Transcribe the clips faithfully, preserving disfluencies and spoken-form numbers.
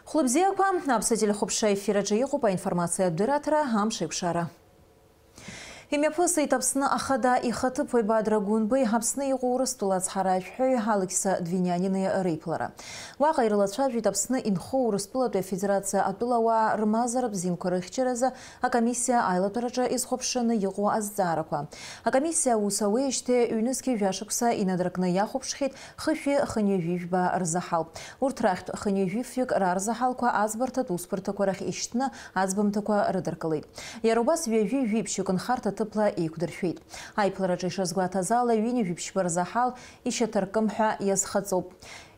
Хәлыбзиақәа, Аԥсны телехәаԥшра ефир аҿы иҟоуп аинформациатә дырраҭара, амш еиқәшара. Имҩаԥысит Аԥсны Ахада ихаҭыԥуаҩ Бадра Гәынбеи Аԥсны иҟоу Урыстәыла ацҳаражәҳәаҩ Алықьса Двинянини реиԥылара. Уаҟа ирылацәажәеит Аԥсны инхо Урыстәылатәи Афедерациа атәылауаа рмазаратә зинқәа рыхьчаразы акомиссиа аилатәараҿы изхәаԥшаны иҟоу азҵаарақәа. Акомиссиа аус ауеижьҭеи ҩнызқьи жәашықәса инадыркны иахәаԥшхьеит хышәи хынҩажәи жәба рзаҳал. Урҭ рахьтә хынҩажәи фҩык рарзаҳалқәа аӡбарҭатә усбарҭақәа рахь ишьҭны аӡбамҭақәа рыдыркылеит. Иара убас ҩажәи жәиԥшьҩык нхарҭа ҭыԥла еиқәдыршәеит. Аиԥылараҿы ишазгәаҭаз ала, ҩынҩажәи ԥшьба рзаҳал ишьаҭаркым ҳәа иазхаҵоуп.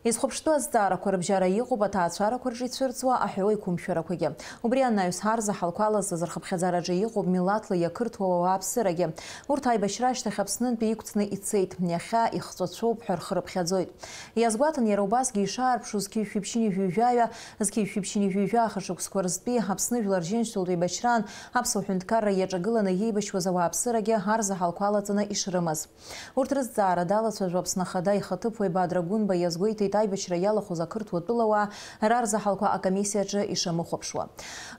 Изхәаԥштәу азҵаарақәа рыбжьара иҟоуп аҭаацәарақәа рҿы ицәырҵуа аҳәоу еиқәымшәарақәагьы. Убри анаҩс, арзаҳалқәа алазҵаз рхыԥхьаӡараҿы иҟоуп милаҭла иақырҭуа ауааԥсырагьы. Урҭ аибашьра ашьҭахь Аԥснынтәи иқәҵны ицеит, иахьа ихҵәацәоуп ҳәа рхы рыԥхьаӡоит. Иазгәаҭан иара убасгьы ишаарԥшу зқьи жәшәи ԥшьынҩажәи жәаҩа, зқьи жәшәи ԥшьынҩажәи жәаха шықәсқәа рзтәи Аԥсны Жәлар Рџьынџьтәылатә еибашьраан аԥсуа ҳәынҭқарра иаҿагыланы иеибашьуаз ауааԥсырагьы арзаҳалқәа алаҵаны ишрымаз. Урҭ рызҵаара далацәажәо Аԥсны Ахада ихаҭыԥуаҩ Бадра Гәынба иазгәеиҭеит аибашьра иалахәыз ақырҭуа тәылауаа рарзаҳалқәа акомиссиаҿы ишамыхәаԥшуа.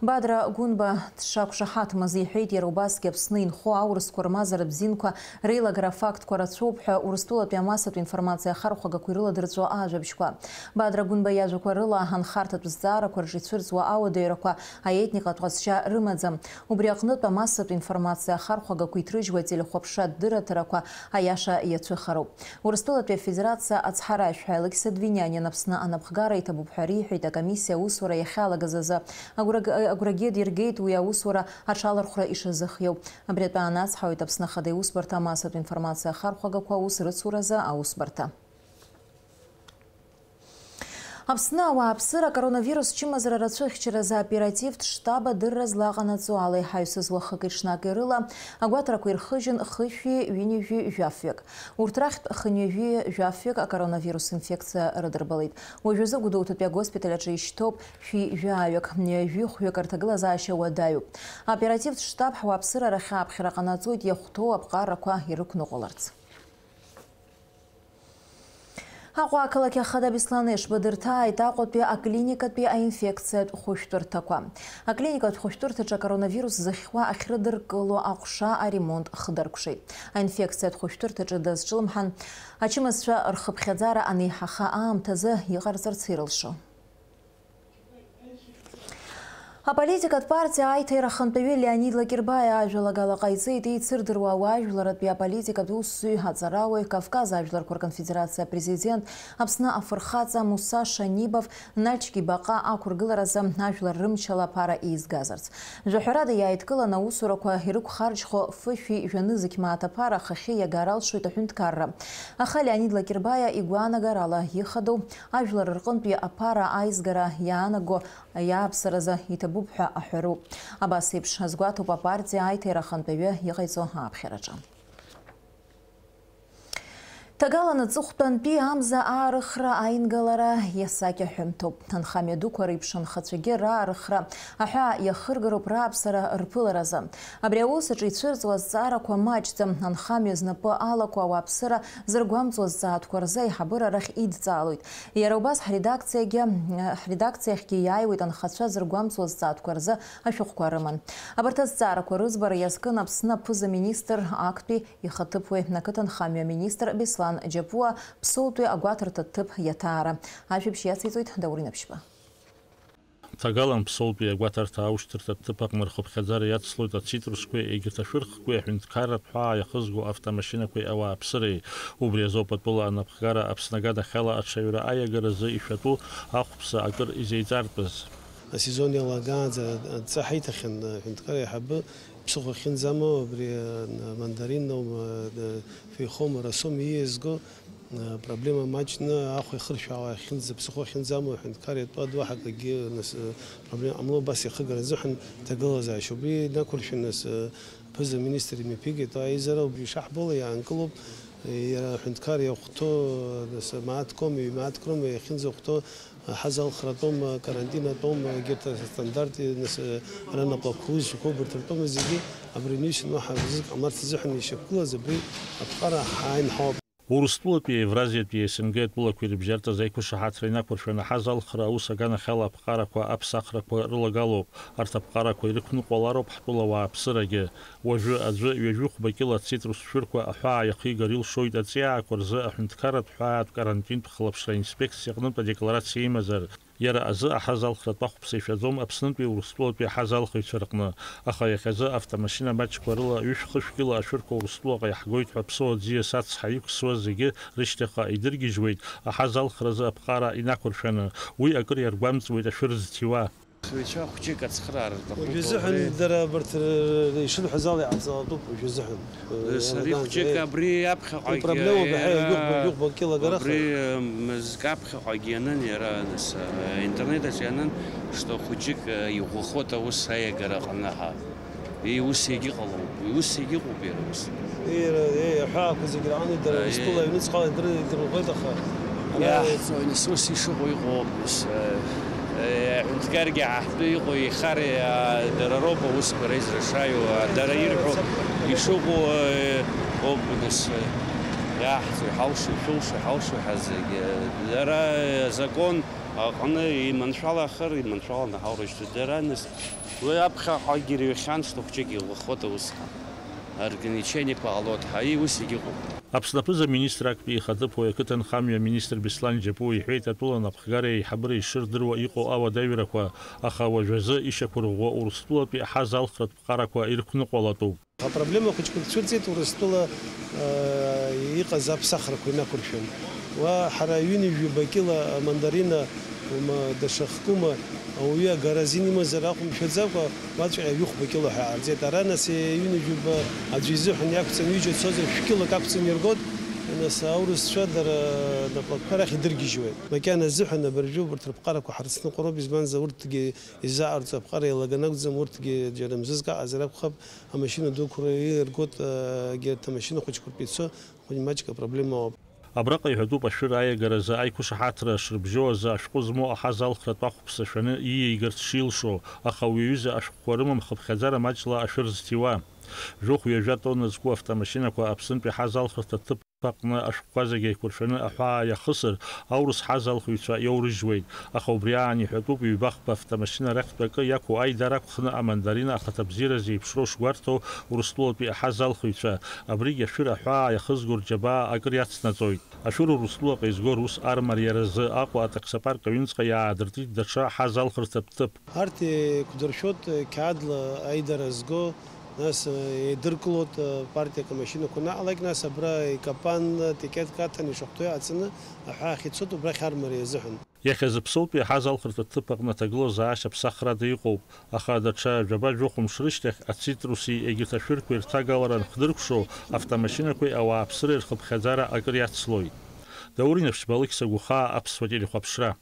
Бадра Гәынба дшақәшаҳаҭмыз иҳәеит, иара убасгьы Аԥсны инхо аурысқәа рмазаратә зинқәа реилагара афактқәа рацәоуп ҳәа Урыстәылатәи амассатә информациа ахархәагақәа ирыладырҵәо ажәабжьқәа. Бадра Гәынба иажәақәа рыла, анхарҭатә зҵаарақәа рҿы ицәырҵуа ауадаҩрақәа аетникатә ҟазшьа рымаӡам. Убри аҟнытә амассатә информациа ахархәагақәа иҭрыжьуа ателехәаԥшратә дырраҭарақәа аиаша иацәыхароуп. Урыстәылатәи Афедерациа ацҳаражәҳәаҩ Алықьса Двинянин Аԥсны анапхгара иҭабуп ҳәа риҳәеит акомиссиа аусура иахьалагаз азы. Агәраг-, агәрагьы диргеит уи аусура аҽалархәра ишазыхиоу. Абри атәы аанацҳауеит Аԥсны Ахада Иусбарҭа амассатә информациа ахархәагақәа аус рыцуразы аусбарҭа. Аԥсны ауааԥсыра акоронавирус чымазара рацәыхьчаразы аоперативтә штаб адырра злаҟанаҵо ала иҳаҩсыз уахыки ҽнаки рыла агәаҭарақәа ирхыжьын хышәи ҩынҩажәи жәафҩык. Урҭ рахьтә хынҩажәи жәафҩык акоронавирус инфекциа рыдырбалеит. Уажәазы Гәдоуҭатәи агоспиталь аҿы ишьҭоуп шәи жәаҩык, мҩажәи хәҩык рҭагылазаашьа уадаҩуп. Аоперативтә штаб ҳуааԥсыра рахь аԥхьара ҟанаҵоит иахәҭоу аԥҟарақәа ирықәныҟәаларц. Аҟәа ақалақь ахада Беслан Ешба дырҭааит Аҟәатәи аклиникатәи аинфекциатә хәышәтәырҭақәа. Аклиникатә хәышәтәырҭаҿы акоронавирус зыхьуа ахьрыдыркыло аҟәша аремонт хыдаркәшеит. Аинфекциатә хәышәтәырҭаҿы дазҿлымҳан ачымазцәа рхыԥхьаӡара анеиҳаха аамҭазы иҟарҵарц ирылшо. Аполитикатә партиа аиҭаира ахантәаҩы Леонид Лакербаиа ажәалагала ҟаиҵеит еицырдыруа ауаажәларратәи аполитикатә усзуҩ, аҵарауаҩ, Кавказ ажәларқәа рконфедерациа апрезидент, Аԥсны афырхаҵа Муса Шанибов Нальчик ибаҟа ақәыргыларазы ажәлар рымчала аԥара еизгазарц. Жәаҳәарада иааидкыланы аусурақәа ирықәхарџьхо фышәи жәанызқь мааҭ аԥара ахахьы иагар алшоит аҳәынҭқарра. Аха Леонид Лакербаиа игәаанагарала ихадоу ажәлар рҟынтәи аԥара аизгара иаанаго иааԥсаразы иҭабуп ҳәа аҳәароуп. Абас еиԥш азгәаҭоуп апартиа аиҭаира ахантәаҩы иҟаиҵо ааԥхьараҿы. Ҭагалан аҵыхәтәантәи амза аарыхра аингалара иасакьаҳәымҭоуп. Анхамҩа дуқәа реиԥш анхацәагьы раарыхра аҳәаа иахыргароуп рааԥсара рԥыларазы. Абри аус аҿы ицәырҵуа азҵаарақәа маҷӡам. Анхамҩа знапы алаку ауааԥсыра зыргәамҵуа азҵаатәқәа рзы аиҳабыра рахь идҵаалоит. Иара убас ҳредакциагьы, ҳредакциахьгьы иааиуеит анхацәа зыргәамҵуа азҵаатәқәа рзы ашәҟәқәа рыман. Абарҭ азҵаарақәа рыӡбара иазкын Аԥсны аԥыза-министр актәи ихаҭыԥуаҩ, ақыҭанхамҩа аминистр Беслан Џьапуа Ԥсоутәи агәаҭарҭа ҭыԥ иаҭаара. Ажәабжь иациҵоит Даур Инаԥшьба. Ҭагалан Ԥсоутәи агәаҭарҭа аушьҭырҭа ҭыԥ аҟны рхыԥхьаӡара иацлоит ацитрусқәеи егьырҭ ашәырхқәеи аҳәынҭқарратә ҳәаа иахызго автомашьынақәеи ауааԥсыреи. Убри азоуп атәыла анапхгара Аԥсны аганахьала аҽаҩра аиагаразы ишәатәу ахәԥса акыр изеиҵартәыз. Асезон иалагаанӡа адҵа ҳаиҭахьан аҳәынҭқар аиҳабы. Ԥсыхәа ахьынӡамоу абри, а, мандарин аума, а, феихома, расома ииазго, а, проблема маҷны ахә ихыршәаауа ахьынӡа, ԥсыхәа ахьынӡамоу аҳәынҭқар иатәу адуаҳа акгьы, нас, а, проблема ҟамло, убас иахыгара азыҳәан ҭагылазаашьа. Убри инақәыршәаны, нас, а, ԥыза-министр имҩаԥигеит аизара, убри ишаҳбало иаанкылоуп, а, иара аҳәынҭқар иахәҭоу, а, нас, мааҭк аума, ҩ-мааҭк роума иахьынӡахәҭоу, ҳазалхратәоума, карантинатәоума, егьырҭ астандарт, нас, ранапы ақәылжьқәа убарҭ ртәоума зегьы, абри ныҩсын уаҳа рзызк ҟамларц азыҳәан ишьақәгылаз абри аԥҟара ҳааин ҳауп. Урыстәылатәи Евразиатәи СНГ атәылақәеи рыбжьартәыз аиқәышаҳаҭра инақәыршәаны аҳазалхра аус аганахьала аԥҟарақәа аԥсахрақәа рылагалоуп. Арҭ аԥҟарақәа ирықәныҟәалароуп ҳтәылауаа аԥсырагьы. Уажәы аӡәы ҩажәи хәба кьыла ацитрус шәырқәа аҳәаа иахигар илшоит аҵиаақәа рзы аҳәынҭқарратә ҳәаатә карантинтә хылаԥшра аинспекциа аҟнытә адекларациа имазар. Иара азы аҳазалхратә ахәԥса ишәаӡом Аԥснытәи Урыстәылатәи аҳазалхыҩцәа рҟны, аха иахьазы автомашьына маҷқәа рыла ҩышә-хышә кьыла ашәырқәа Урыстәылаҟа иаҳгоит ҳәа Ԥсоу аӡиас ацҳа иқәсуаз зегьы рышьҭахьҟа идыргьежьуеит, аҳазалхразы аԥҟара инақәыршәаны, уи акыр иаргәамҵуеит ашәыр зҭиуа. Ахыҩцәа хәҷык ацхыраара рҭахуп. Уажәазыҳәан дара абарҭ р-, ишырҳәаз ала иҟаҵалатәуп уажәазыҳәан. Э, Сара ианаган-, хәҷык э, абри аԥхьаҟагь уи проблема иара, убри, э, мызк аԥхьаҟагь ианын иара, нас, э, интернет аҿы ианын, что хәҷык, э, иӷәӷәахоит аус аиагара аҟны ҳәа. Уи ус егьыҟалом, уи ус егьыҟоуп иара ус. Иара, э, аҳәаақәа зегь рааны дара, э, урыстәыла аҩныҵҟала идыр-, идырӷәӷәеит, аха ара иаҳҵои, нас, ус ишыҟоу иҟоуп, нас, э, э, аҳәынҭқаргьы ҳа ҳтәы иҟоу еихари, а, дара роуп аусқәа реизара шаиуа, а, дара ирҳәо ишыҟоу, э, оуп, нас, э, иаҳҵо, иҳалшо, ишәылшо, иҳалшо ҳәа зегьы, э, дара, э, азакон аҟны иманшәалахар, иманшәаланы ҳаурышьҭуеит дара, нас, уи аԥхьаҟагьы ирҩхьан, шҭахәҷык иӷәӷәахоит аусҟан. Органичениақәа ҟалоит ҳәа, уи ус егьыҟоуп. Аԥсны аԥыза-министр актәи ихаҭыԥуаҩ ақыҭанхамҩа аминистр Беслан Џьапуа иҳәеит, атәыла анапхгара еиҳабыра ишырдыруа иҟоу ауадаҩрақәа, аха уажәазы ишьақәырӷәӷәо Урыстәылатәи аҳазалхратә ԥҟарақәа ирықәныҟәалатәуп. Апроблема хәыҷқәак цәырҵит Урыстәыла, э, иҟаз аԥсахрақәа инақәыршәан. Уа ҳара ҩынҩажәаба кьыла амандарина, ума, даҽа хкума, ауаҩы агара азин имазар ахәымшәаӡакәа, уаҵәҟьа ҩыхәба кьыла ҳәа ҟарҵеит. Ара, нас, ҩынҩажәаба аӡәы изыҳәан иақәҵан, ҩыџьа цозар, шәкьылак ақәҵан иргоит, нас, аурысцәа дара напылақәа рахь идыргьежьуеит. Макьана азыҳәан абыржәы убарҭ рыԥҟарақәа ҳарыцныҟәароуп, избанзар, урҭгьы изаҟарҵо аԥҟара еилаган акәӡам, урҭгьы џьара мзызк аҟазар акәхап, амашьына дуқәа иргоит, егьырҭ амашьына хәыҷқәа ртәы ицо, хәыҷ маҷк апроблема ыҟоуп. Абраҟа иҳәатәуп ашәыр аиагаразы аиқәышаҳаҭра шрыбжьоу азы ашәҟәы змоу аҳазалхратә ахәԥса шәаны ииаигарц шилшо, аха уи аҩыза ашәҟәқәа рымам хыԥхьаӡара маҷла ашәыр зҭиуа. Жәохә-ҩажәа тонна зқәу автомашьынақәа Аԥснытәи аҳазалхырҭа ҭыԥ аҟны ашәҟәқәа зегьы еиқәыршәаны аҳәаа иахысыр, аурыс ҳазалхыҩцәа иоурыжьуеит. Аха убри аан иҳәатәуп, ҩба-хԥа автомашьына рахьтә акы иақәу аидара ақәхны амандарина ахаҭабзиара зеиԥшроу шгәарҭо Урыстәылатәи аҳазалхыҩцәа. Абригь ашәыр аҳәаа иахызго рџьабаа акыр иацнаҵоит. Ашәыр Урыстәылаҟа изго рус армариаразы Аҟәа атаксопарк аҩныҵҟа иаадыртит даҽа ҳазалхырҭатә ҭыԥ. Арҭ еиқәдыршәоит қьаадла аидара зго, нас еидыркылоит партиак амашьынақәа анаҟалак, нас абра икапан, тикетк аҭан ишахәҭоу иааҵаны аҳәаа ахь ицоит, убрахь армариа азыҳәан. Иахьа зыԥсоутәи аҳазалхырҭатә ҭыԥ аҟны аҭагылазаашьа ԥсахрада иҟоуп, аха даҽа жәаба-жәохә мшы рышьҭахь ацитруси егьырҭ ашәырқәеи рҭагалара анхдыркәшо, автомашьынақәеи ауааԥсыреи рхыԥхьаӡара акыр иацлоит. Даур Инаԥшьба, Алықьса Гәыхаа, Аԥсуа телехәаԥшра.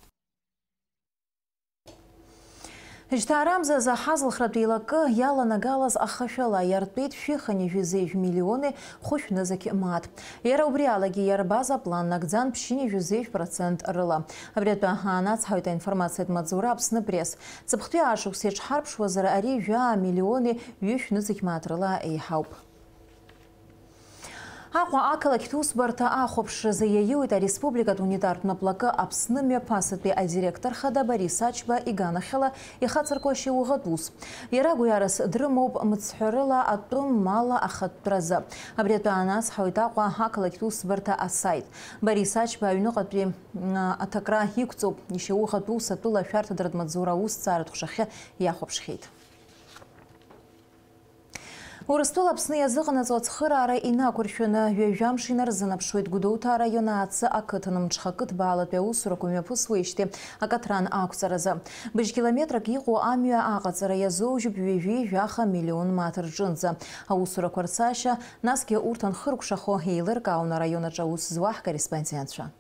Жьҭаарамзазы аҳазлхратә еилакы иаланагалаз ахашәала иартәеит шәи хынҩажәи зеижә миллиони хәышә нызқь мааҭ. Иара убри алагьы иарбаз аплан нагӡан ԥшьынҩажәи зеижә процент рыла. Абри атәы аанацҳауеит аинформациатә маҵзура Аԥсны Пресс. Ҵыԥхтәи ашықәс иаҿҳарԥшуазар, ари жәаа миллиони ҩышә нызқь мааҭ рыла еиҳауп. Аҟәа ақалақьтә усбарҭа ахәаԥшразы иаиуит ареспубликатә унитартә наплакы Аԥсны мҩаԥасатәи адиректор хада Борис Ачба иганахьала ихацырку ашьауӷатә ус. Иара гәҩарас дрымоуп мцҳәарыла атәым мала ахатәразы. Абри атәы аанацҳауеит Аҟәа ақалақьтә усбарҭа асаит. Борис Ачба аҩныҟатәи, м, аҭакра иқәҵоуп. Ишьауӷатә ус атәыла ашәарҭадаратә маҵзура аусҭҵааратә ҟәшахьы иахәаԥшхьеит. Урыстәыла Аԥсны иазыҟанаҵо ацхыраара инақәыршәаны ҩажәа мш инарзынаԥшуеит Гәдоуҭа араион Аацы ақыҭан мҽхакы ҭбаалатәи аусурақәа мҩаԥысуеижьҭеи акаҭран ақәҵаразы. Быжь километрак иҟоу амҩа аҟаҵара иазоужьуп ҩажәи жәаха миллион мааҭ рҿынӡа. Аусурақәа рцашьа, насгьы урҭ анхыркәшахо еилыркаауан араион аҿы аус зуа ҳкорреспондентцәа.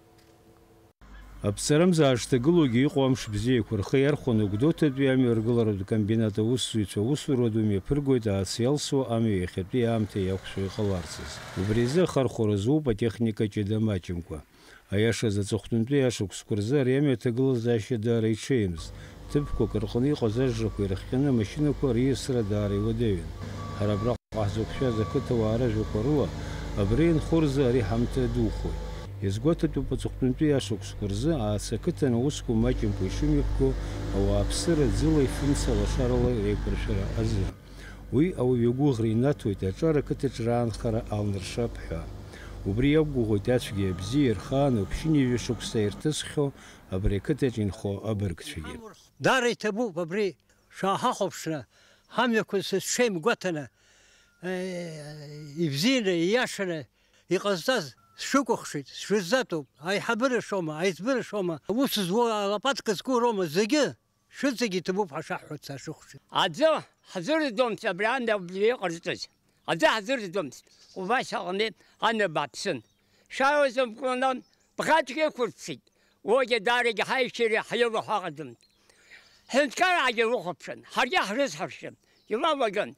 Аԥҵарамза ишҭагылоугьы иҟоу амш бзиақәа рхы иархәаны Гәдоуҭатәи амҩа ргыларатә комбинат аусзуҩцәа аусура ду мҩаԥыргоит Аацы иалсуа амҩа иахьатәи аамҭа иақәшәо иҟаларц азы. Убри азы ахархәара зуп атехника ҷыда маҷымкәа. Аиашаз, аҵыхәтәантәи ашықәсқәа рзы ари амҩа аҭагылазаашьа даара иҽеимызт. Ҭыԥқәак рҟны иҟаз ажрақәа ирыхҟьаны амашьынақәа риасра даара иуадаҩын. Ҳара абраҟа ҳзықәшәаз ақыҭауаа ражәақәа рыла, Абра инхо рзы ари ҳамҭа духоит. Иазгәаҭатәуп аҵыхәтәантәи ашықәсқәа рзы Аацы ақыҭан аусқәа маҷымкәа ишымҩаԥго, ауааԥсыра ӡылеи фымца лашарала реиқәыршәара азы. Уи ауаҩы агәыӷра инаҭоит аҿар ақыҭаҿ раанхара алнаршап ҳәа. Убри иақәгәыӷуеит ацәгьеи абзиеи рхааны ԥшьынҩажәа шықәса ирҭысхьоу абри ақыҭаҿ инхо абыргцәагьы. Даара иҭабуп абри шәааҳахәаԥшны, ҳамҩақәа сызҽеим гәаҭаны, ибзианы, ииашаны иҟазҵаз сшәыкәыхшеит, сшәыззатәуп, аиҳабыра шоума, аиҵбыра шоума, аус зуа алапатка зку роума, зегьы, шәызегьы иҭабуп ҳәа шаҳҳәоит сашәыхәшеит. Аӡы ҳзырӡомызт абри анда убри иҟарҵаз. Аӡы ҳзырӡомызт. Убас аҟны ана бааԥсын. Шәааиуазамкәаны бӷаҿк иқәырԥшит. Уигьы даарагьы ҳаишьцәеи ҳаилахәаҟаӡамызт. Ҳҳәынҭқараагьы лыхәаԥшын, ҳаргьы ҳрыцҳаршьон. Илалаган,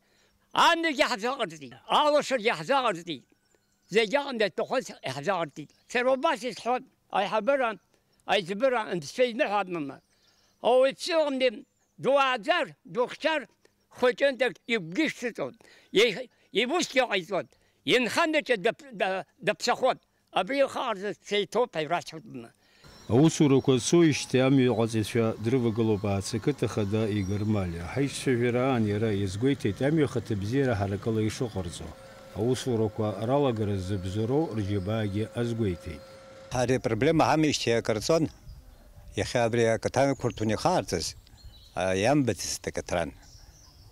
амҩагьы ҳзаҟарҵеит, алашарагьы ҳзаҟарҵеит. Зегь аҟны иаҭахыз иаҳзаҟарҵеит. Сара убас исҳәон, аиҳабыра, аиҵбыра анцәа иныҳәа амама. Ауаҩԥсы ыҟами, дуааӡар, духьчар, хәыҷындак игәгьы шьҭыҵуан. Иеи-, иусгьы ҟаиҵон. Инханаҿы дап-, да-, даԥсахон. Абри ихаҟарҵаз сеиҭоуп ҳәа ирасҳәоит. Аусурақәа цоижьҭеи амҩаҟаҵаҩцәа дрывагылоуп Аацы ақыҭа хада Игор Малиа. Ҳаицәажәара аан иара иазгәеиҭеит амҩа ахаҭабзиара ҳаракыла ишыҟарҵо. Аусурақәа ралагара зыбзоуроу рџьабаагьы азгәеиҭеит. Ари апроблема ҳамеижьҭеи акыр ҵуан, иахьа абри акаҭан ықәырҭәаны ихаартыз, а, иамбацызт акаҭран.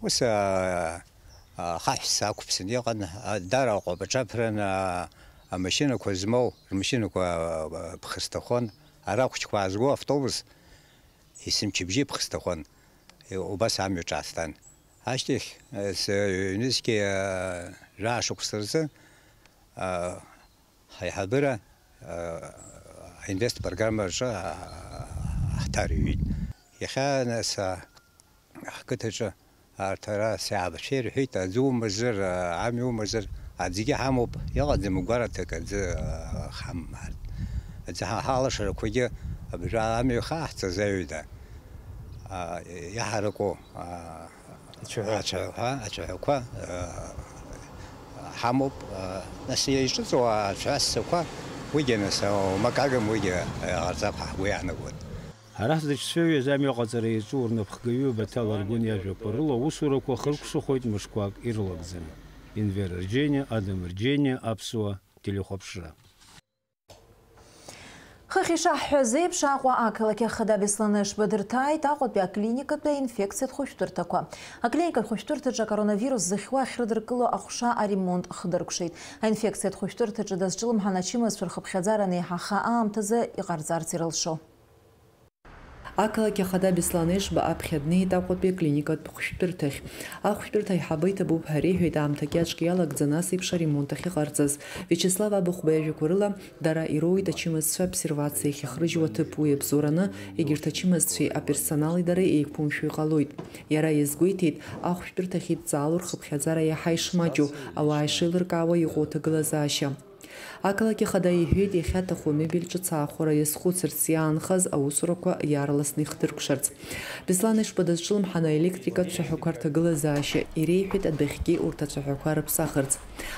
Ус, а, а, хаҳәс ақәԥсан иҟан, а, дара аҟәабаҿаԥран, а, амашьынақәа змоу, рмашьынақәа, а, ԥхасҭахон, ара ахәыҷқәа аазго автобус есымчыбжьы ԥхасҭахон, и-, убас амҩа ҿаасҭан. Ашьҭахь, а, с-, ҩнызқьи, а, жәаа шықәса рзы, а, Ҳаиҳабыра, а, аинвестпрограмма рҿы, а, ҳҭарҩит. Иахьа, нас, а, ҳқыҭаҿы арҭ ара саабацәа ирҳәеит, аӡы умазар, а, амҩа умазар, аӡгьы ҳамоуп, иҟаӡам гәараҭак аӡы, а, ҳамам арҭ. Аӡы ҳа-, ҳалашарақәагьы абжа амҩа ихаҳҵаз аҩада, а, иаҳараку, а, Ацәаҳәа. Ацәаҳәа, ацәаҳәақәа, э, ҳамоуп, э, нас иаҿыҵуа ацәаҳәа ссақәа, уигьы нас, э, умак агым, уигьы, э, ҟарҵап ҳәа ҳгәы иаанагоит. Ҳара ҳзыҽцәажәаз амҩа аҟаҵара иаҿу рнапхгаҩы Баҭал Аргәын иажәақәа рыла аусурақәа хыркәшахоит мышқәак ирылагӡаны. Инвер Арџьениа, Адам Арџьениа, Аԥсуа телехәаԥшра. Хыхь ишаҳҳәаз еиԥш, Аҟәа ақалақь ахада Беслан Ешба дырҭааит Аҟәатәи аклиникатәи аинфекциатә хәышәтәырҭақәа. Аклиникатә хәышәтәырҭаҿы акоронавирус зыхьуа ахьрыдыркыло аҟәша аремонт хыдыркәшеит. Аинфекциатә хәышәтәырҭаҿы дазҿлымҳан ачымазцәа рхыԥхьаӡара анеиҳаха аамҭазы иҟарҵарц ирылшо. Ақалақь ахада Беслан Ешба аԥхьа днеит Аҟәатәи аклиникатә хәышәтәырҭахь. Ахәшәтәырҭа аиҳабы иҭабуп ҳәа иреиҳәеит аамҭа кьаҿк иалагӡан ас еиԥш аремонт ахьыҟарҵаз. Виачеслав Абыхәба иажәақәа рыла, дара ироуеит ачымазцәа обсервациа ахьыхрыжьуа аҭыԥ, уи абзоураны егьырҭ ачымазцәеи аперсонали дареи еиқәымшәо иҟалоит. Иара иазгәеиҭеит, ахәшәтәырҭахь идҵаало рхыԥхьаӡара иаҳа ишмаҷу, ауаа ишеилыркаауа иҟоу аҭагылазаашьа. Ақалақь ахада иҳәеит, иахьаҭаху амебель ҿыц аахәара иазхәыцырц, иаанхаз аусурақәа иаарласны ихдыркәшарц. Беслан Ешба дазҿлымҳаны аелектрикатә цәаҳәақәа рҭагылазаашьа иреиҳәеит адәахьгьы урҭ ацәаҳәақәа рыԥсахырц.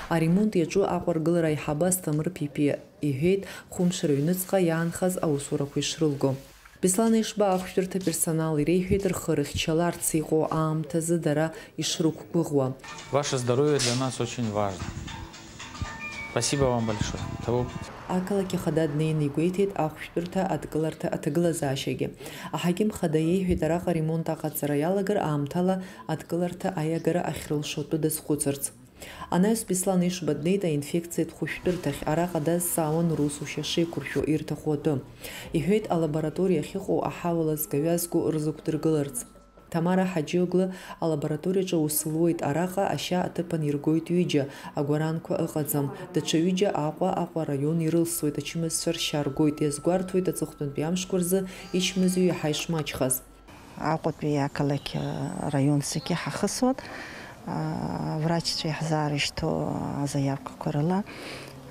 Аремонт иаҿу Аҟәа аргылара аиҳабы Асҭамыр Ԥипиа иҳәеит, хәымш рыҩныҵҟа иаанхаз аусурақәа ишрылго. Беслан Ешба ахәшәтәырҭа аперсонал иреиҳәеит рхы рыхьчаларц иҟоу аамҭазы дара ишрықәгәыӷуа. Ваше здоровье для нас очень важно. Спасибо вам большое. Того Ақалақь ахада днеины игәеиҭеит ахәшәтәырҭа адкыларҭа аҭагылазаашьагьы. Аҳақьым хада иеиҳәеит, араҟа аремонт аҟаҵара иалагар аамҭала адкыларҭа аиагара ахьрылшо атәы дазхәыцырц. Анаҩс Беслан Ешба днеит аинфекциатә хәышәтәырҭахь, араҟа дазҵаауан русушьа шеиқәыршәо ирҭаху атәы. Иҳәеит, алабораториа ахьыҟоу аҳауа лазгәаҩа зку рзықәдыргыларц. Ҭамара Ҳаџьиоглы алабораториаҿы аус луеит, араҟа ашьа аҭыԥан иргоит ҩыџьа, агәаранқәа ыҟаӡам. Даҽа ҩыџьа Аҟәа, Аҟәа араион ирылсуеит, ачымазцәа ршьа ргоит, иазгәарҭоит аҵыхәтәантәи амшқәа рзы ичмазаҩ иаҳа ишмаҷхаз. Аҟәатәи ақалақь араион зегьы ҳахысуан, а, врачцәа иаҳзаарышьҭуа азаиаркақәа рыла,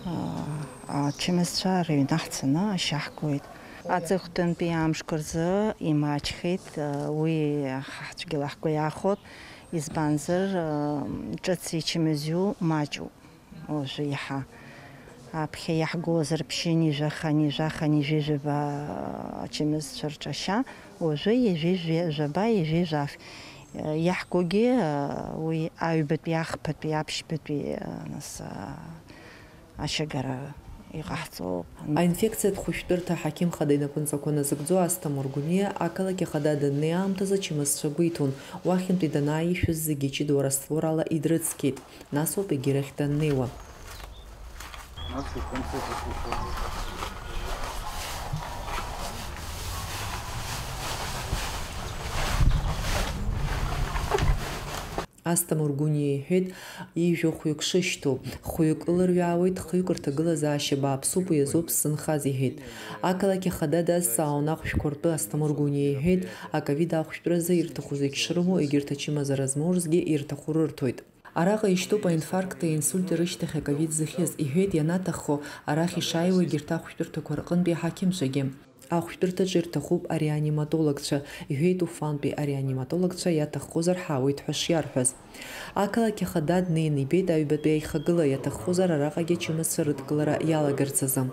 а, ачымазцәа рыҩны ҳцаны ашьа ҳкуеит. Аҵыхәтәантәи амшқәа рзы имаҷхеит, а, уи ҳцәгьала ҳгәы иахәоит, избанзар, а, ҿыц ичымазаҩу маҷуп. Уажәы иаҳа. Аԥхьа иаҳгозар ԥшьынҩажәа, хынҩажәа, хынҩажәи жәаба ачымазцәа рҿы ашьа, уажәы ҩажәи жәаба, ҩажәи жәаф. Иаҳгогьы, уи аҩбатәи, ахԥатәи, аԥшьбатәи, нас, ашьагара иҟаҳҵо. Аинфекциатә хәышәтәырҭа аҳақьым хада инапынҵақәа назыгӡо Асҭамыр Гәыниа ақалақь ахада даннеи аамҭазы ачымазцәа гәеиҭон. Уахьынтәи данааишәыз зегьы ҷыдоу раствор ала идрыцқьеит. Нас ауп егьирахь даннеиуа. Асҭамыр Гәыниа иҳәеит, ҩажәа хәҩык шышьҭоу, хәҩык ыларҩаауеит, хҩык рҭагылазаашьа бааԥсуп, уи азоуп сзынхаз, иҳәеит. Ақалақь ахада дазҵаауан ахәшәқәа ртәы. Асҭамыр Гәыниа иҳәеит, аковид ахәшәтәразы ирҭаху зегь шрымоу, егьырҭ ачымазара змоу рзгьы ирҭаху рырҭоит. Араҟа ишьҭоуп аинфаркти аинсульти рышьҭахь аковид зыхьыз, иҳәеит, ианаҭаххо, арахь ишааиуа егьырҭ ахәшәтәырҭақәа рҟынтәи аҳақьымцәагьы. Ахәшәтәырҭаҿы ирҭахуп ареаниматологцәа, иҳәеит Уфантәи ареаниматологцәа, иаҭаххозар ҳаауеит ҳәа шиарҳәаз. Ақалақь ахада днеин ибеит аҩбатәи аихагыла, иаҭаххозар араҟагьы ачымазцәа рыдкылара иалагарц азы.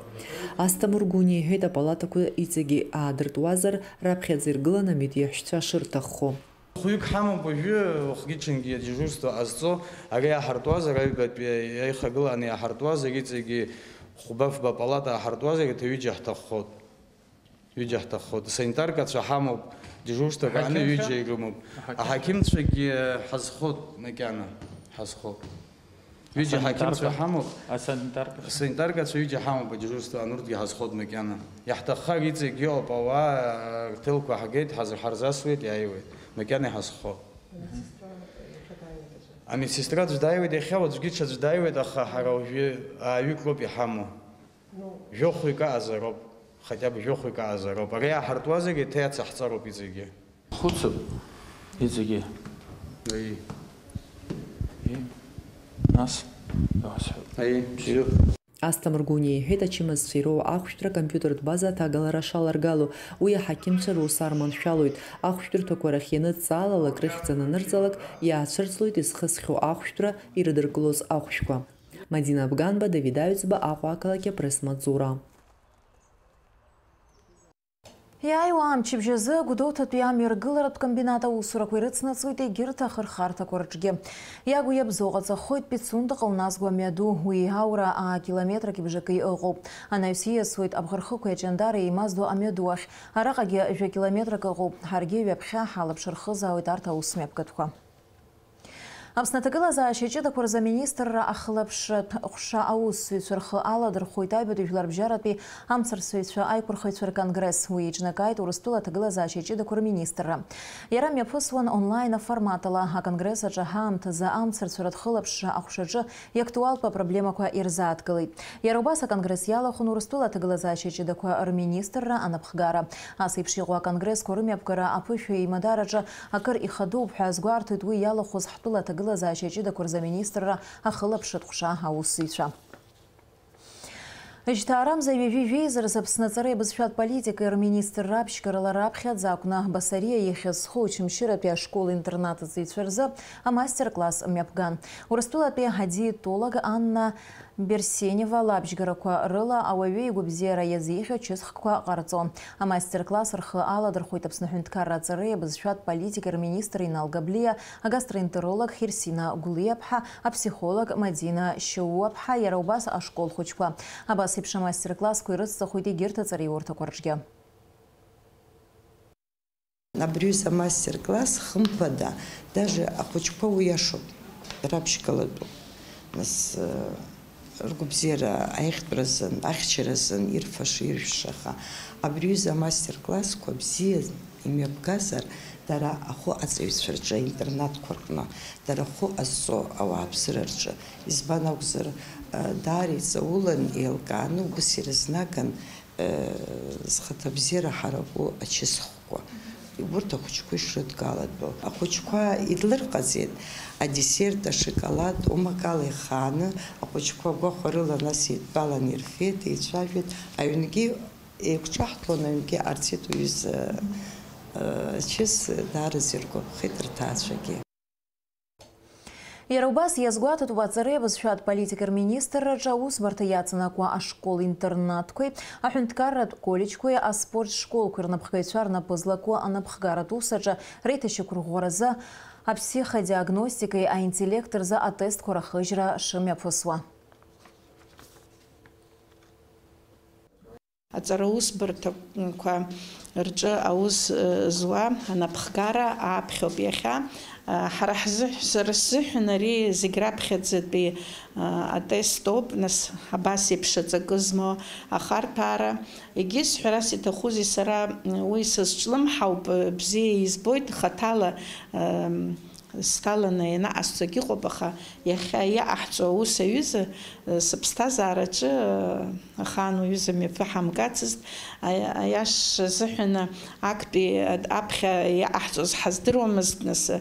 Асҭамыр Гәыниа иҳәеит, апалатақәа иҵегьы аадыртуазар, раԥхьаӡа иргыланы амедиаҳәшьцәа шырҭаххо. Хәҩык ҳамоуп уажәы, уахгьы-ҽынгьы адежурство ҟазҵо, ари иаҳартуазар, аҩбатәи аихагыланы иаҳартуазар, иҵегьы хәба-фба палата аҳартуазар, еиҭа ҩыџьа ҳҭаххоит. Ҩыџьа ҳҭаххоит. Санитаркацәа ҳамоуп, дежурствак аҟны ҩыџьа ирымоуп. Аҳақьымцәа? Аҳақьымцәагьы ҳазхот макьана, ҳазхот. Ҩыџьа ҳақьымцәа ҳамоуп. Асанитаркацәа? Асанитаркацәа ҩыџьа ҳамоуп адежурство, ан урҭгьы ҳазхот макьана. Иаҳҭаххар иҵегь иҟоуп, ауаа рҭелқәа ҳагеит, ҳаз-, ҳарзасуеит, иааиуеит. Макьана иҳазхо. Амедсестра аӡә дааиуеит иахьа, уаҵәгьы ҽаӡә дааиуеит, аха ҳара уажәы ааҩык роуп иҳамоу. Жәохәҩык аҟазароуп, хотя бы жәохәҩык аҟазароуп. Ари иааҳартуазаргьы, еиҭа иацаҳҵароуп иҵегьы. Хәыцып иҵегьы. Аи. И, нас, иуасҳәап. Аи, бзиоуп. Асҭамыр Гәыниа иҳәеит, ачымазцәа ироуа ахәшәтәра акомпиутертә база аҭагалара шаларгало, уи аҳақьымцәа рус арманшәалоит. Ахәшәтәырҭақәа рахь ианыдҵаалалак, рыхьӡ ананырҵалак, иаацәырҵлоит изхысхьоу ахәшәтәра, ирыдыркылоз ахәшәқәа. Мадина Абганба, Давид Аҩӡба, Аҟәа ақалақь, апресс-маҵзура. Иааиуа амчыбжь азы Гәдоуҭатәи амҩаргыларатә комбинат аусурақәа ирыцнаҵоит егьырҭ ахырхарҭақәа рҿгьы. Иагу иабзоу ҟаҵахоит Пицундаҟа уназго амҩаду, уи аура аа километрак ибжаки ыҟоуп. Анаҩс ииасуеит Абӷархықәи Аҷандари еимаздо амҩаду ахь. Араҟагьы жәа километрак ыҟоуп. Ҳаргьы ҩаԥхьа ҳалаԥш рхызаауеит арҭ аусмҩаԥгатәқәа. Аԥсны аҭагылазаашьа ҷыдақәа рзы аминистрра ахылаԥшратә ҟәша аусзуҩцәа рхы аладырхәуеит аҩбатәи жәларбжьаратәи амцарсыҩцәа аиқәырхаҩцәа рконгресс. Уи еиҿнакааит Урыстәыла аҭагылазаашьа ҷыдақәа рминистрра. Иара мҩаԥысуан онлайн аформат ала. Аконгресс аҿы ҳаамҭазы амцарцәа рыдхылаԥшра аҟәшаҿы иактуалтәу апроблемақәа ирзааҭгылеит. Иара убас аконгресс иалахәын Урыстәыла аҭагылазаашьа ҷыдақәа рминистрра анапхгара. Ас еиԥш иҟоу аконгрессқәа рымҩаԥгара аԥышәа еимадараҿы акыр ихадоуп ҳәа азгәарҭоит уи иалахәыз ҳтәыла аҭагылазаашьа ҷыдақәа рзы аминистрра ахылаԥшратә ҟәша аусзуҩцәа. Жьҭаарамза ҩажәи жәеиза рзы Аԥсны аҵареи абызшәатә политикеи рминистрра аԥшьгарала раԥхьаӡа акәны Басариа иахьазхо Очамчыратәи ашкол-интернат аҵаҩцәа рзы амастер-класс мҩаԥган. Урыстәылатәи адиетолог Анна Берсенева лабжьгарақәа рыла ауаҩы игәабзиара иазеиӷьу ачысхқәа ҟарҵон. Амастер-класс рхы аладырхәеит Аԥсны аҳәынҭқарра аҵареи абызшәатә политикеи рминистр Инал Габлиа, агастроэнтеролог Хьырсина Гәлиаԥҳа, аԥсихолог Мадина Шьоуаԥҳа, иара убас ашкол хәыҷқәа. Абас еиԥш амастер-классқәа ирыцҵахоит егьырҭ аҵареиурҭақәа рҿгьы. Абри аҩыза амастер-класс, хымԥада, даже ахәыҷқәа уиашоуп, раԥшьгалатәуп. Нас, э, ргәабзиара аиӷьтәразын, ахьчаразын, ирфаша, иржәшаха. Абри аҩыза амастер-классқәа бзиа имҩаԥгазар, дара ахәы аҵаҩцәа рҿы, аинтернатқәа рҟны, дара ахәы ҟазҵо ауааԥсыра рҿы. Избан акәзар, э, даара иҵаулан, еилкааны убас ирызнаган, зхаҭабзиара ҳараку ачысхқәа, урҭ ахәыҷқәа ишрыдгалатәу. Ахәыҷқәа идлырҟаҵеит адесерт, ашоколад, умакала ихааны, ахәыҷқәа гәахәарыла нас еидтәалан ирфеит, еицәажәеит, аҩнгьы еиқәҿаҳҭлон, аҩнгьы ҟарҵеит уҩыза, э, чыс, даараӡа иргәаԥхеит рҭаацәагьы. Иара убас иазгәаҭатәуп аҵареи абызшәатә политикеи рминистрраҿы аусбарҭа иаҵанакуа ашкол-интернатқәеи, аҳәынҭқарратә коллеџьқәеи, аспорт школқәеи рнапхгаҩцәа рнапы злаку анапхгаратә усаҿы реиҭашьақәырӷәӷәаразы аԥсиходиагностикеи аинтеллект рзы атестқәа рахыжьра шымҩаԥысуа. Аҵараусбарҭақәа рҿы аус, э, зуа анапхгара ааԥхьоуп иахьа. Э, ҳара ҳзыҳә-, сара сзыҳәан ари зегь раԥхьаӡатәи, э, атест ауп, нас, абас еиԥш аҵакы змоу ахарҭәаара. Егьыс, ҳәарас иҭахузеи, сара, м, уи сызҿлымҳауп, э, бзиа избоит, хаҭала, эм, сҭаланы ианаҟасҵогь ыҟоуп, аха иахьа иаҟаҳҵо аус аҩыза, э, сыԥсҭазаараҿы, э, ахаан уаҩыза мҩаԥы ҳамгацызт, аи-, аиаша азыҳәан актәи аԥхьа иаҟаҳҵоз ҳаздыруамызт, нас, э,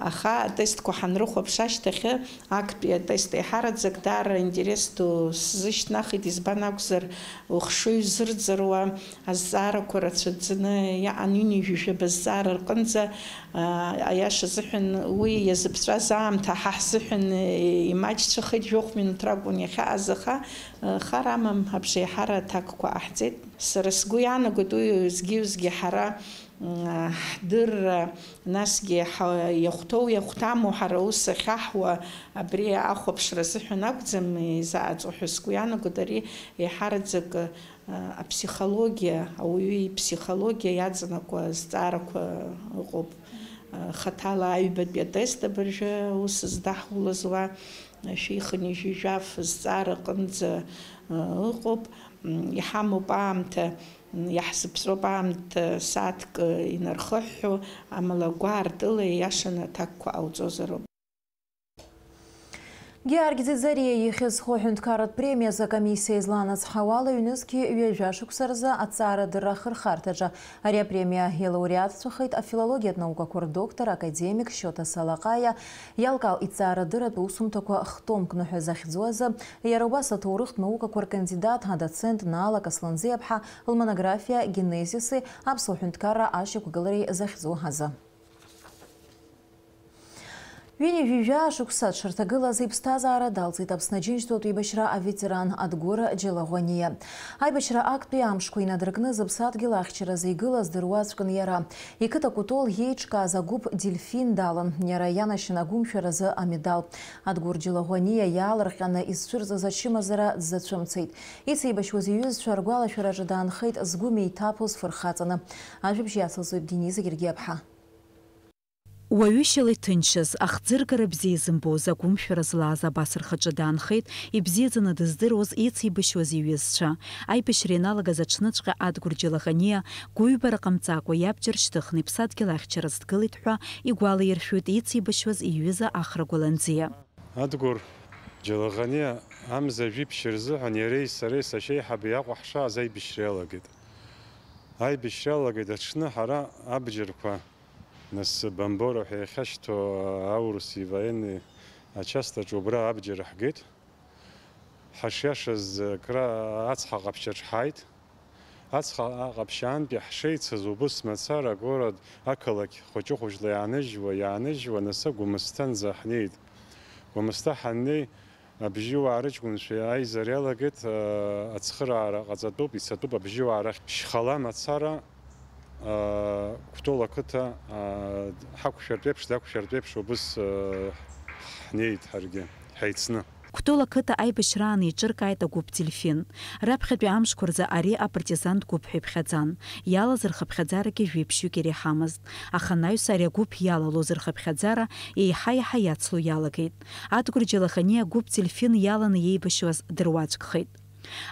аха атестқәа ҳанрыхәаԥш ашьҭахь, актәи атест еиҳараӡак даара интерес ду сзышьҭнахит, избан акәзар, ухшыҩ зырӡыруа, азҵаарақәа рацәаӡаны иаан ҩынҩажәижәаба зҵаара рҟынӡа, аа, аиаша азыҳәан уи иазыԥҵәаз аамҭа ҳа ҳзыҳәан, е, имаҷцәахеит, жәохә минуҭ ракәын иахьааз, аха, е, хар амам, абжеиҳара аҭакқәа ҟаҳҵеит. Сара сгәы иаанагоит, уи згьы-згьы ҳара, м, ҳдырра, насгьы ҳа-, иахәҭоу иахәҭаму ҳара ус ахьаҳуа абри ахәаԥшра азыҳәан акәӡам изааӡо ҳәа сгәы иаанагоит, ари еиҳараӡак аԥсихологиа, ауаҩы иԥсихологиа иаҵанакуа азҵаарақәа ыҟоуп. Хаҭала аҩбатәи атест абыржәы аус здаҳулаз уа шәи хынҩажәи жәаф зҵаара аҟынӡа ыҟоуп. Иҳамоуп аамҭа, иаҳзыԥҵәоуп аамҭа сааҭк инархыҳәҳәо, амала гәаартыла ииашаны аҭакқәа ҟауҵозароуп. Георги Ӡиӡариа ихьӡ зху аҳәынҭқарратә премиа азы акомиссиа изланаҵҳауа ала, ҩнызқьи ҩажәа шықәса рзы аҭҵаарадырра ахырхарҭаҿы ари апремиа илауреатцәахеит афилологиатә наукақәа рдоктор, академик Шьоҭа Салаҟаиа. Иалкаау иҭҵаарадырратә усумҭақәа хтомк ныҳәа захьӡу азы, иара убас аҭоурыхтә наукақәа ркандидат, адоцент Наала Касланӡиаԥҳа лмонографиа Генезиси аԥсуа ҳәынҭқарра ашьақәгылареи захьӡу азы. Ҩынҩажәи жәаа шықәса дшырҭагылаз иԥсҭазаара далҵит Аԥсны Аџьынџьтәылатә еибашьра аветеран Адгәыр Џьалагәаниа. Аибашьра актәи амшқәа инадыркны зыԥсадгьыл ахьчаразы игылаз дыруаӡәкын иара. Иқыҭа Кәтол иеиҿкааз агәыԥ Дельфин далан, иара ианашьан агәымшәаразы амедал. Адгәыр Џьалагәаниа иаалырҟьаны изцәырҵыз ачымазара дзацәымцеит. Ицеибашьуаз иҩызцәа ргәалашәараҿы даанхеит згәы меиҭаԥоз фырхаҵаны. Ажәабжь иацылҵоит Денис Гергиаԥҳа. Уаҩышьала иҭынчыз, ахӡыргара бзиа изымбоз, агәымшәара злааз абас рхаҿы даанхеит ибзиаӡаны дыздыруаз, ицеибашьуаз иҩызцәа. Аибашьра ианалагаз аҽныҵәҟьа Адгәыр Џьалаганиа гәыҩбара ҟамҵакәа иабџьар шьҭыхны иԥсадгьыл ахьчараз дгылеит ҳәа игәалаиршәоит ицеибашьуаз иҩыза Ахра Гәаланӡиа. Адгәыр Џьалаганиа амза жәиԥшь рзыҳәан иареи сареи сашьеиҳабеи Аҟәа ҳшааз аибашьра иалагеит. Аибашьра иалагеит аҽны ҳара абџьарқәа Нас Бамбора ҳәа иахьашьҭоу аурыс ивоенный ачастаҿы убра абџьар ҳгеит. Ҳашиашаз акра ацҳа ҟаԥшьаҿ ҳааит. Ацҳа ҟаԥшьаантәи ҳшеицыз убыс мацара агород ақалақь хәыҷы-хәыҷла иааныжьуа, иааныжьуа, нас Гәымсҭанӡа ҳнеит. Гәымсҭа ҳаннеи, Абжьыуаа рыҷкәынцәа аизара иалагеит, аа, ацхыраара ҟаҵатәуп, ицатәуп абжьыуаа рахь. Шьхала мацара, аа, Кәтол ақыҭа, аа, ҳақәшәартә еиԥш, дақәшәартә еиԥш убыс, аа, ҳнеит ҳаргьы, ҳаицны. Кәтол ақыҭа аибашьраан еиҿыркааит агәыԥ Дельфин. Раԥхьатәи амшқәа рзы ари апартизантә гәыԥ ҳәа иԥхьаӡан, иалаз рхыԥхьаӡарагьы жәиԥшьҩык иреиҳамызт, аха анаҩс ари агәыԥ иалалоз рхыԥхьаӡара еиҳа-еиҳа иацло иалагеит. Адгәыр Џьалаганиа агәыԥ Дельфин иаланы иеибашьуаз дыруаӡәкхеит.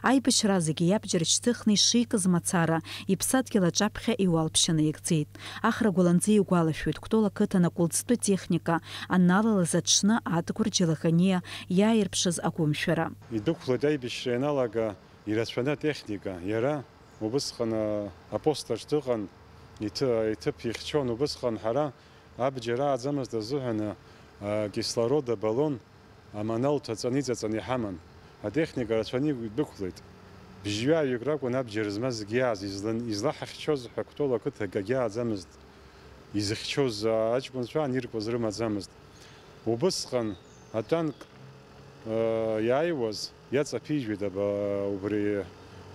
Аибашьра зегьы иабџьар шьҭыхны ишикыз мацара, иԥсадгьыл аҿаԥхьа иуалԥшьа наигӡеит. Ахра Гәаланӡиа игәалашәоит, Кәтол ақыҭан акәылӡтәы техника аналалаз аҽны Адгәыр Џьалаганиа иааирԥшыз агәымшәара. Идәықәлеит аибашьра ианалага ирацәаны атехника. Иара убысҟан, а, апост аҿы дыҟан, иҭы-, иҭыԥ ихьчон. Убысҟан ҳара абџьар ааӡамызт азыҳәан, а, кислород абаллон аманал ҭаҵаны иҵаҵаны иҳаман. Атехника рацәаны идәықәлеит. Бжьҩаҩык ракәын абџьар змаз зегьы иааз, излан-, излаҳахьчоз ҳәа Кәтол ақыҭа акгьы ааӡамызт. Изыхьчоз, а, аҷкәынцәа аниркуаз рымаӡамызт. Убысҟан атанк, э, иааиуаз иаҵаԥижәеит аба-, убри,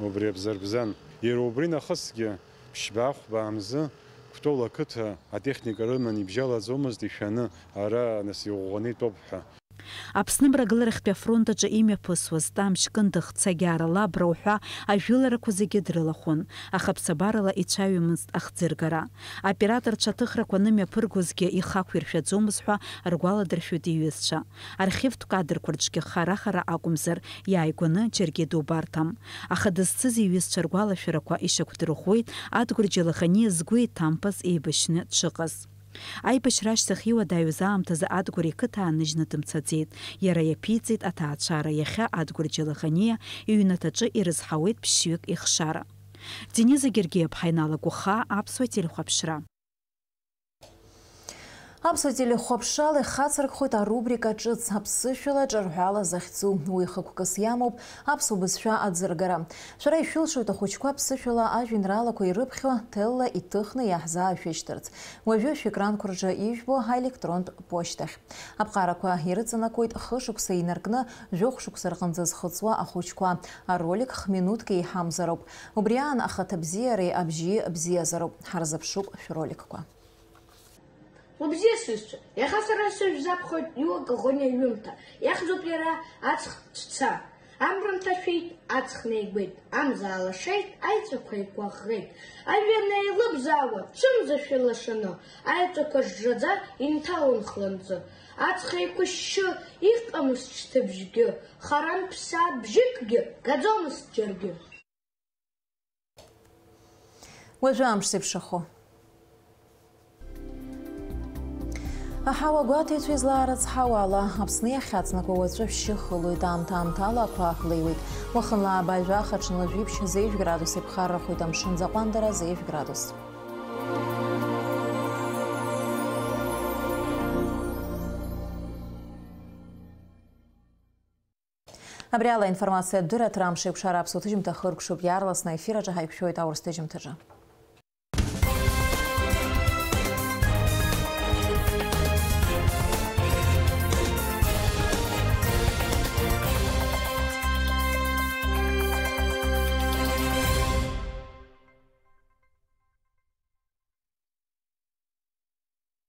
убри абзарбзан. Иара убри нахысгьы ԥшьба-хәба мзы Кәтол ақыҭа атехника рыман ибжьалаӡомызт ишәаны, ара нас иӷәӷәаны итәоуп ҳәа. Аԥсны Мрагыларахьтәи афронт аҿы имҩаԥысуаз Тамшь Кындыӷ Цагьара Лабра уҳәа ажәыларақәа зегьы дрылахәын, аха ԥсабарала ицәаҩамызт ахӡыргара. Аоператорцәа аҭыхрақәа анымҩаԥыргозгьы ихақәиршәаӡомызт ҳәа ргәаладыршәоит иҩызцәа. Архивтә кадрқәа рҿгьы хара-хара акәымзар, иааигәаны џьаргьы дубарҭам. Аха дызцыз иҩызцәа ргәалашәарақәа ишьақәдырӷәӷәеит Адгәыр Џьалаханиа згәы иҭамԥаз еибашьны дшыҟаз. Аибашьра ашьҭахь иуадаҩыз аамҭазы Адгәыр иқыҭа ааныжьны дымцаӡеит. Иара иаԥиҵеит аҭаацәара, иахьа Адгәыр Џьалаханиа иҩнаҭаҿы ирызҳауеит ԥшьҩык ихшара. Дениза Гергиаԥҳа иналагәыхаа аԥсуа телехәаԥшра. Аԥсуа телехәаԥшрала ихацыркхоит арубрика ҿыц аԥсышәала ҿырҳәала захьӡу. Уи хықәкыс иамоуп аԥсуа бызшәа аӡыргара. Шәара ишәылшоит ахәыҷқәа аԥсышәала ажәеинраалақәа ирыԥхьо ҭелла иҭыхны иаҳзаашәышьҭырц. Уажәы шәекранқәа рҿы ижәбо аелектронтә ԥошьҭахь. Аԥҟарақәа ирыҵанакуеит хышықәса инаркны жәохә шықәса рҟынӡа зхыҵуа ахәыҷқәа. Аролик х-минуҭк еиҳамзароуп. Убри аан ахаҭабзиареи абжьи бзиазароуп. Ҳарзыԥшуп шәроликқәа. Убзиа сызцәа, иаха сара сышәзаԥхьоит Иуа Коӷониа иҩымҭа, иахьӡуп иара Аҵх цәца. Амра нҭашәеит, аҵх неигәеит, амза аалашеит, аеҵәақәа еиқәаӷӷеит. Ажәҩан еилыбзаауа, цәымзашәа лашаны, аеҵәақәа жжаӡа инҭалон хланҵы. Аҵх еиқәышьшьы, иҟамызт шьҭыбжьгьы, харантә ԥсаатә бжьыкгьы гаӡомызт џьаргьы. Уажәы амш зеиԥшрахо. Аҳауа гәаҭеицәа излаарыцҳауа ала, Аԥсны иахьаҵнакуа уаҵәы шәшьы хылоит, аамҭа-аамҭала ақәа леиуеит. Уахынла ааба жәаха, ҽынла жәиԥшь, зеижә градус иԥхаррахоит, амшын аӡы аҟәандара зеижә градус. Абри ала аинформациатә дырраҭара Амш еиқәшара аԥсуа ҭыжьымҭа хыркәшоуп, иаарласны аефир аҿы ҳаиқәшәоит аурыс ҭыжьымҭаҿы.